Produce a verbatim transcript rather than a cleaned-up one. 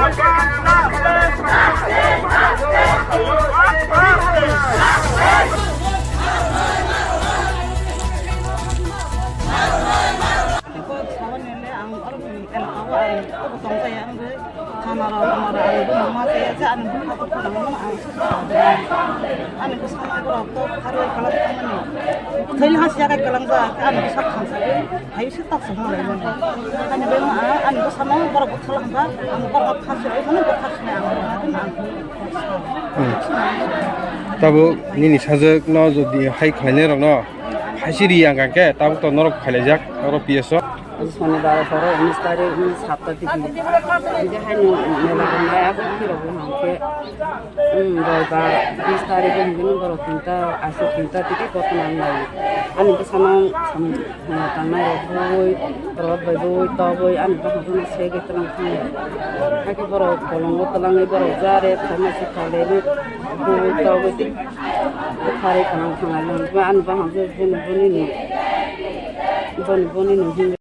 Ang oro ni elaka o ang tongjaya wngwi thana rok, thana rok ang bo mama se je ani bwkha bo kwlangma ang se sa. Ani bwsano borok to kharwi kwlang thangmani. Thwi ha siya kai kwlangjak, ani bwsa khamsa hai se tak sa malai mani. Ani bwma ani bwsano borok bwkha langkha, ang borok kha se mani bwkha se ang. Hmm. Tabuk nini sajwk no jodi hai khlainai rok no hai se ri ang khe tabuk to norok phailaijak oro P S o. Sonibar horo unis tarik, unis sapta tiki. Hingke haino mela rok nai, abo phirok bo hingke, um, roibar bis tarik o hingke borok tinta, aswk tinta tiki kothoma wng lai. Ani bwsano sam-, tangnai rok bui, rot bai bui, tobui, ani bwsano se ge twlang thang. Haike borok bolongo twlangwi borok jare, thaima se kale bui, tobui tiki. Bukhari kanang thanglai, ani bwsano buni, buni ni, buni, buni ni himri.